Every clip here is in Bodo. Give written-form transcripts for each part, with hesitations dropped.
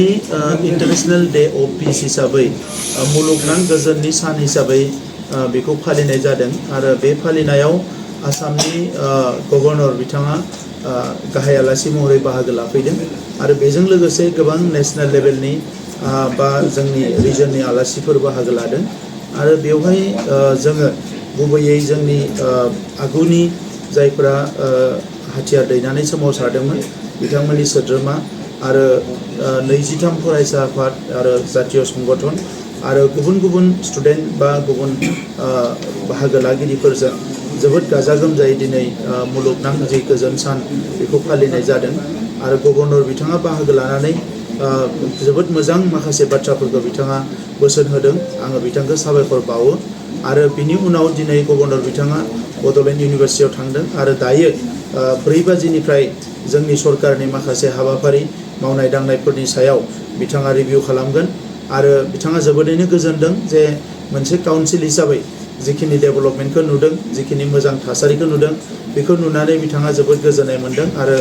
इंटरनेशनल डे अफ पीस हिसाबै मुलुगनां गोजोननि सान हिसाबै बेखौ फालिनाय जादों आरो बे फालिनायाव आसामनि गभर्नर बिथाङा गाहाय आलासि महरै बाहागो लाफैदों आरो बेजों लोगोसे गोबां नेशनेल लेभेलनि बा जोंनि रिजननि आलासिफोर बाहागो लादों आरो बेवहाय जोङो गुबैयै जोंनि आगुनि जायफोरा हाथियार दैनानै सोमावसारदोंमोन बिथांमोननि सोद्रोमा आरो 23 फरायसा आफाद आरो जातीय संगठन आरो गुबुन गुबुन स्टुडेन्ट बा गुबुन बाहागो लागिरिफोरजों जोबोद गाजा गोमजायै दिनै मुलुगनां जे गोजोन सान बेखौ फालिनाय जादों आरो गभर्नर बिथाङा बाहागो लानानै जोबोद मोजां माखासे बाथ्राफोरखौ बिथाङा बोसोन होदों आङो बिथांखौ साबायखर बावो आरो बिनि उनाव दिनै गभर्नर बिथाङा बड'लेण्ड इउनिभारसिटियाव थांदों आरो दायो 4 बाजिनिफ्राय जोंनि सरकारनि माखासे हाबाफारि मावनाय दांनायफोरनि सायाव बिथाङा रिभिउ खालामगोन आरो बिथाङा जोबोदैनो गोजोनदों जे मोनसे काउन्सिल हिसाबै जिखिनि डेभेलपमेन्टखौ नुदों जिखिनि मोजां थासारिखौ नुदों बेखौ नुनानै बिथाङा जोबोद गोजोननाय मोनदों आरो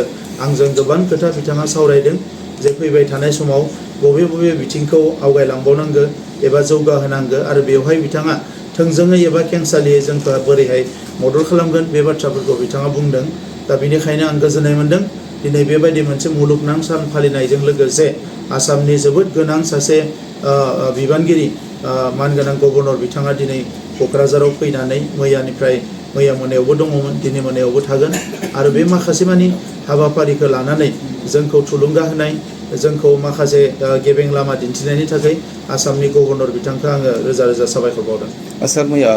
आंजों गोबां खोथा बिथाङा सावरायदों जे फैबाय थानाय समाव बबे बबे बिथिंखौ आवगायलांबावनांगौ एबा जौगाहोनांगौ आरो बेवहाय बिथाङा थोंजोङै एबा खेंसालियै जोंखौ बोरैहाय मदद खालामगोन बे बाथ्राफोरखौ बिथाङा बुंदों दा बेनिखायनो आं गोजोननाय मोनदों दिनै बेबायदि मोनसे मुलुगनां सान फालिनायजों लोगोसे आसामनि जोबोद गोनां सासे बिबानगिरि मानगोनां गभर्नर बिथाङा दिनै क'क्राझाराव फैनानै मैया मोनायावबो दङमोन दिनै मोनायावबो थागोन आरो बे माखासे मानि हाबाफारिखौ लानानै जोंखौ थुलुंगा होनाय जोंखौ माखासे गेबें लामा दिन्थिनायनि थाखाय आसामनि गभर्नर बिथांखौ आङो रोजा रोजा साबायखर बावदों। सार मैया